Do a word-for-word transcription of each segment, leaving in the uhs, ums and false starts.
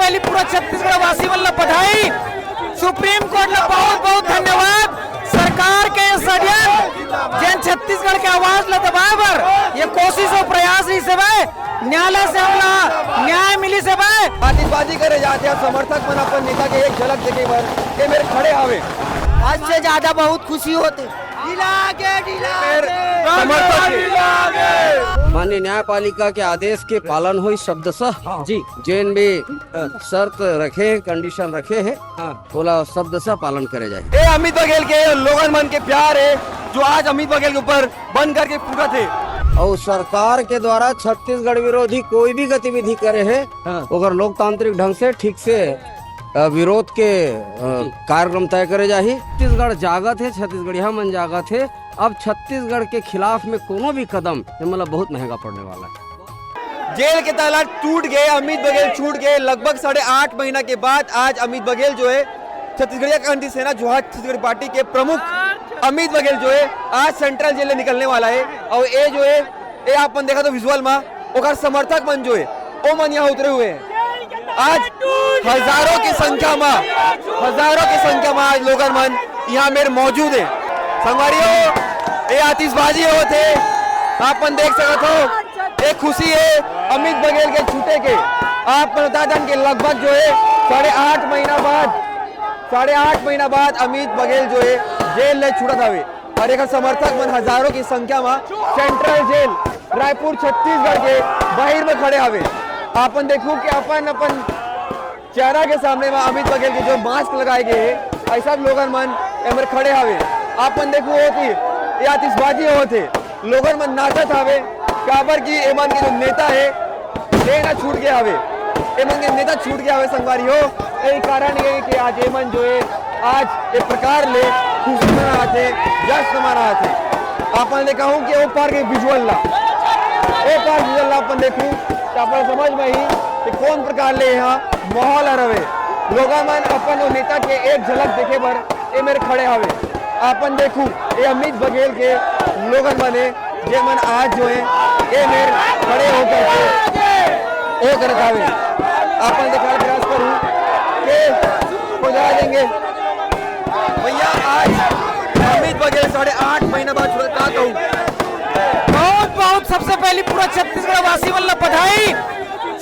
पहली पूरा छत्तीसगढ़ वासी मन ला बधाई, सुप्रीम कोर्ट ला बहुत बहुत धन्यवाद। सरकार के षड्यंत्र, जेन छत्तीसगढ़ के आवाज ला दबाए बर ये कोशिश और प्रयास रहिस हवय, न्यायालय से हमला न्याय मिलिस हवय। आतिशबाजी करे जात हे, समर्थक मन अपन नेता के एक झलक देखे बर ए मेर खड़े हवे। हद से ज्यादा बहुत खुशी होत हे। ढीला के, ढीला के। समर्थक माननीय न्यायपालिका के आदेश के पालन होई शब्दशः। जी। जेन भी, अ, शर्त रखे हे, कंडीशन रखे हे, हाँ। ओला शब्दशः पालन करे जाए। ए अमित बघेल के लोगन मन के प्यार हे, जो आज अमित बघेल के ऊपर बन करके फूटत हे। अउ सरकार के द्वारा छत्तीसगढ़ विरोधी कोई भी गतिविधि करे हे, हाँ। ओकर लोकतांत्रिक ढंग से ठीक से, अ, विरोध के, अ, जी। कार्यक्रम तय करे जाही। छत्तीसगढ़ जागत हे, छत्तीसगढ़िया मन जागत हे। अब छत्तीसगढ़ के खिलाफ में कोनो भी कदम, ये मतलब बहुत महंगा पड़ने वाला है। जेल के ताला टूट गए, अमित बघेल छूट गए। लगभग साढ़े आठ महीना के बाद आज अमित बघेल जो है, छत्तीसगढ़िया क्रांति सेना जोहार छत्तीसगढ़ पार्टी के प्रमुख अमित बघेल जो है, आज सेंट्रल जेल ले निकलने वाला है। और ये जो है, ये आप मन देखा तो विजुअल मा ओकर समर्थक मन जो है, ओ मन यहाँ उतरे हुए हैं। आज हजारों की संख्या मा, हजारों की संख्या मा आज लोगन मन यहाँ मेर मौजूद है। संगवारी हो, ये आतिशबाजी होत हे, आप मन देख सकत हो, ये खुशी है अमित बघेल के छूटे के। आप मन बता दन के लगभग जो है साढ़े आठ महीना बाद, साढ़े आठ महीना बाद अमित बघेल जो है जेल ले छूटत हवे। और एकर समर्थक मन हजारों की संख्या में सेंट्रल जेल रायपुर छत्तीसगढ़ के बाहिर में खड़े हवे। आपन देखू कि अपन अपन चेहरा के सामने में अमित बघेल के जो मास्क लगाए गए हे, अउ सब लोगन मन एमर खड़े हवे। आपन देखू होती ये आतिशबाजी होत हे, लोगन मन नाचत हवे, काबर कि एमन के जो नेता हे, नेता छूट गया हवे, एमन के नेता छूट गया हवे संगवारी हो। यही कारण ये कि आज एमन जो है आज एक प्रकार ले खुशी मनात हे, जश्न मनात हे। आपन देखा हूँ कि ओ पार के विजुअल ला, ओ पार विजुअल ला अपन देखू तो अपन समझ में ही कि कौन प्रकार ले यहाँ माहौल हर हवे। लोगन मन अपन ओ नेता के एक झलक देखे बर ए मेर खड़े हवे। आपन देखू, ये अमित बघेल के लोगन मन हे, जे मन आज जो है, ये मेर खड़े होकर के ओ करत हवे। आपन दिखाए प्रयास करू के पहुंचा देंगे। भैया, आज अमित बघेल साढ़े आठ महीना बाद छूटा, का कहू? बहुत बहुत सबसे पहली पूरा छत्तीसगढ़ वासी मन ला बधाई,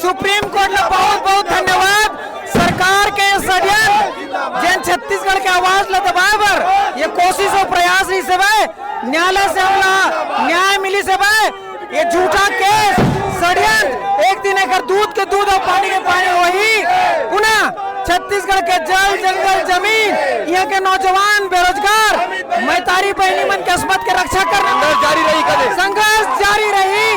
सुप्रीम कोर्ट ला बहुत बहुत धन्यवाद। सरकार के षड्यंत्र, जेन छत्तीसगढ़ के आवाज ला दबाए बर ये कोशिश और प्रयास रहिस हवय, न्यायालय से हमला न्याय मिलिस हवय। ये झूठा केस, षड्यंत्र, एक दिन एकर दूध के दूध और पानी के पानी होही। पुनः छत्तीसगढ़ के जल, जंगल, जमीन, यहाँ के नौजवान, बेरोजगार, मैतारी बहिनी मन के असमत के रक्षा करना। संघर्ष जारी रही कदे। संघर्ष जारी रही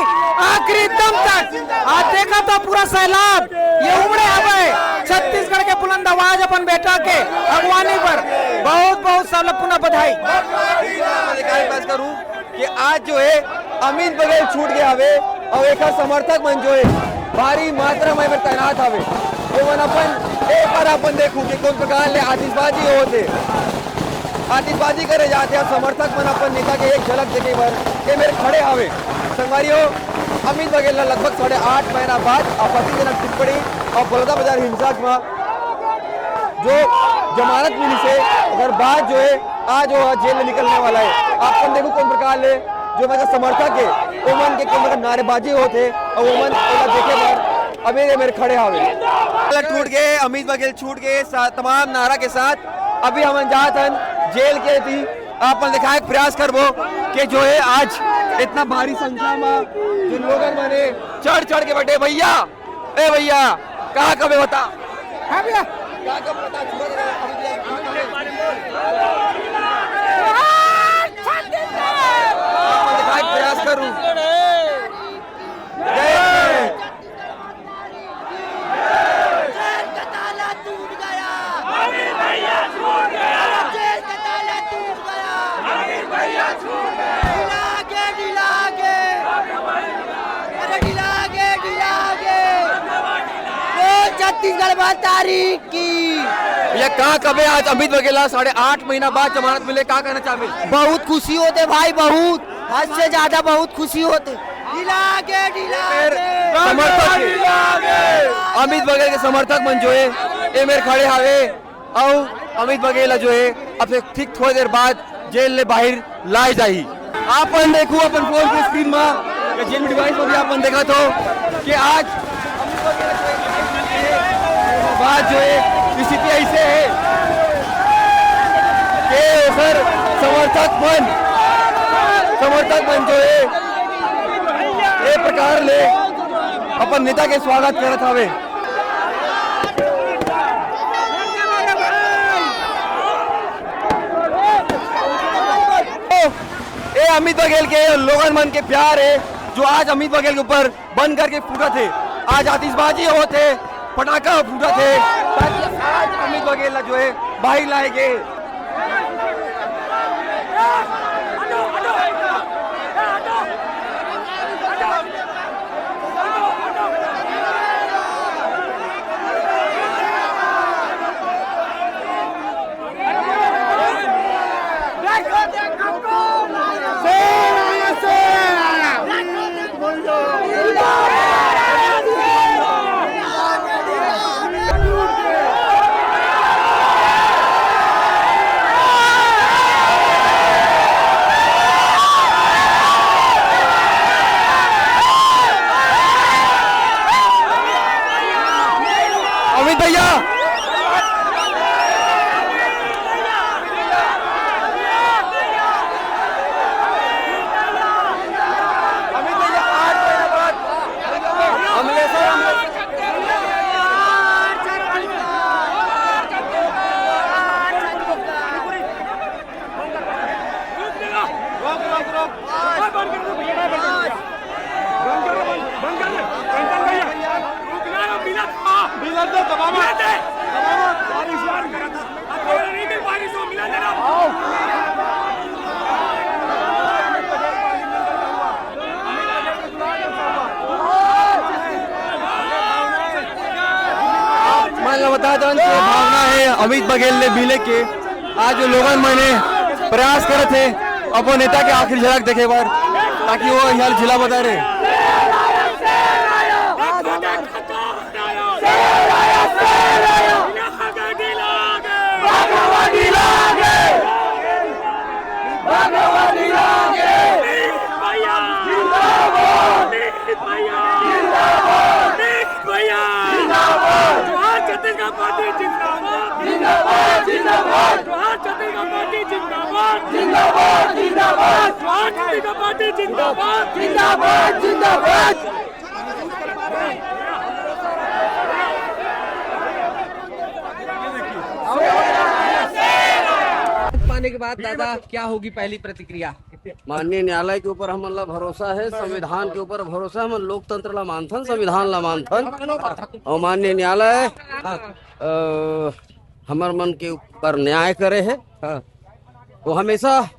आखिरी दम तक। आज देखा था पूरा सैलाब, ये उमड़े हवे छत्तीसगढ़ के बुलंद आवाज अपन बेटा के अगुवानी पर। बहुत बहुत सब ला पुनः बधाई। अधिकारी पेश करूं कि आज जो है अमित बघेल छूट गया हवे और एक समर्थक मन जो है भारी मात्रा में एमे तैनात हवे। वो मन अपन एक बार अपन देखू कि कौन प्रकार ले आतिशबाजी होत हे, आतिशबाजी करे जात हे, समर्थक मन अपन नेता के एक झलक देखे बर ए मेर खड़े हवे। संगवारी हो, अमित बघेल ला लगभग साढ़े आठ महीना बाद आपत्तिजनक टिप्पणी और बलौदाबाजार हिंसा में जो जमानत मिलिस हे, ओकर बाद जो है आज वो जेल ले निकलने वाला है। आप मन देखू कौन प्रकार ले जो एकर समर्थक हे, ओमन के कौन प्रकार नारेबाजी होत हे और ओमन ओला देखे बर अभी ये मेर खड़े हवे। टूट गए, अमित बघेल छूट गए, सा-, तमाम नारा के साथ अभी हमन जात हन जेल के ती। आप मन दिखाए के प्रयास करबो कि जो है आज इतना भारी संख्या में जो लोगन मन हे चढ़ चढ़ के बैठे। भैया, ए भैया, कहाँ कबे बता? हाँ भैया। कहाँ कबे बता? आप मन दिखाए के प्रयास करूं। जय हिंद। जेल का ताला टूट गया। अमित भैया छूट गया। जेल का ताला टूट गया। अमित भैया छूट गया। ढीला के, ढीला के। अरे ढीला के, ढीला के। बोल छत्तीसगढ़ महतारी की। भैया, कहाँ कबे आज अमित बघेल ला साढ़े आठ महीना बाद जमानत मिले, का कहना चाहबे? बहुत खुशी होत हे भाई, बहुत, हद से ज्यादा बहुत खुशी होत हे। समर्थक, अमित बघेल के समर्थक मन जो हे, ए मेर खड़े हावे, अउ अमित बघेल ला जो हे, अब से ठीक थोड़ी देर बाद जेल ले बाहिर लाए जाही। आप मन देखू अपन फोन के स्क्रीन मा या जेन डिवाइस मा भी आप मन देखत हो कि आज बाद जो हे स्थिति ऐसे हे कि ओकर समर्थक मन, समर्थक मन जो हे ए प्रकार ले अपन नेता के स्वागत करत हवे। ए अमित बघेल के लोगन मन के प्यार हे, जो आज अमित बघेल के ऊपर बन करके फूटत हे। आज आतिशबाजी होत हे, पटाखा फूटत हे, ताकि आज अमित बघेल ला जो हे बाहिर लाए गे। अमित भैया, अमित भैया, आठ महीना बाद अमलेश्वर, अमलेश्वर। आप मन ल बता दन के भावना हे अमित बघेल ले मिले के। आज लोगन मन प्रयास करत हे अपन नेता के आखिरी झलक देखे बर, ताकि वो यहाँ जिला बता रहे। भैया! भैया! जोहार छत्तीसगढ़ पार्टी जिंदाबाद! जिंदाबाद, जिंदाबाद! जोहार छत्तीसगढ़ पार्टी जिंदाबाद! जिंदाबाद, जिंदाबाद! जोहार छत्तीसगढ़ पार्टी जिंदाबाद! जिंदाबाद, जिंदाबाद! पाने के बाद दादा, क्या होगी पहली प्रतिक्रिया? माननीय न्यायालय के ऊपर हमन ला भरोसा हे, संविधान के ऊपर भरोसा हे। हमन लोकतंत्र ला मानथन, संविधान ला मानथन। अउ माननीय न्यायालय, अ, हमर मन के ऊपर न्याय करे हे। हाँ। वो हमेशा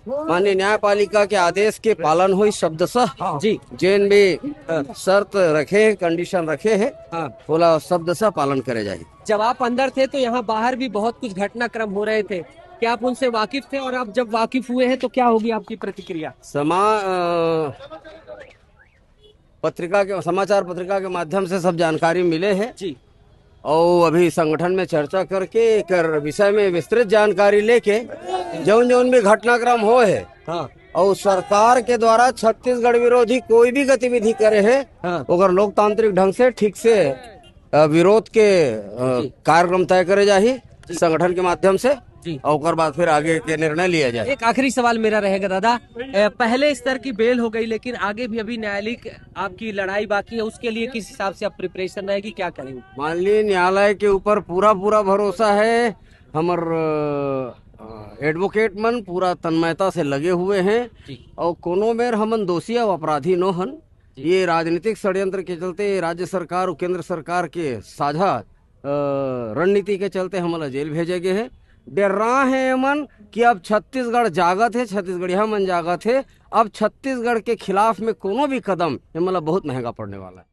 माननीय न्यायपालिका के आदेश के पालन होई शब्दशः। हाँ। जी। जेन भी, अ, शर्त रखे हे, कंडीशन रखे हे, हाँ। ओला शब्दशः पालन करे जाही। जब आप अंदर थे तो यहाँ बाहर भी बहुत कुछ घटनाक्रम हो रहे थे, क्या आप उनसे वाकिफ थे, और आप जब वाकिफ हुए हैं तो क्या होगी आपकी प्रतिक्रिया? समा-, अ, पत्रिका के, समाचार पत्रिका के माध्यम से सब जानकारी मिले हे। जी। अउ अभी संगठन में चर्चा करके एकर विषय में विस्तृत जानकारी लेके जौन जौन भी घटनाक्रम होए हे, हाँ। अउ सरकार के द्वारा छत्तीसगढ़ विरोधी कोई भी गतिविधि करे हे, हाँ। ओकर लोकतांत्रिक ढंग से ठीक से, अ, विरोध के, अ, जी। कार्यक्रम तय करे जाही जी। संगठन के माध्यम से। जी। अउ ओकर बाद फिर आगे के निर्णय लिया जाए। एक आखिरी सवाल मेरा रहेगा दादा, अ, पहले स्तर की बेल हो गई, लेकिन आगे भी अभी न्यायालयिक आपकी लड़ाई बाकी है, उसके लिए किस हिसाब से आप प्रिपरेशन रहेगी, क्या करेंगे? माननीय न्यायालय के ऊपर पूरा पूरा भरोसा है। हमर, अ, एडवोकेट मन पूरा तन्मयता से लगे हुए हैं जी। और कोनो मेर हमन दोषी अउ अपराधी नो हन। जी। ये राजनीतिक षड्यंत्र के चलते राज्य सरकार और केंद्र सरकार के साझा, अ, रणनीति के चलते हमन ला जेल भेजे गए हैं। डर्रा हे एमन कि अब छत्तीसगढ़ जागत हे, छत्तीसगढ़िया मन जागत हे। अब छत्तीसगढ़ के खिलाफ में कोनो भी कदम एमन ला बहुत महंगा पड़ने वाला है।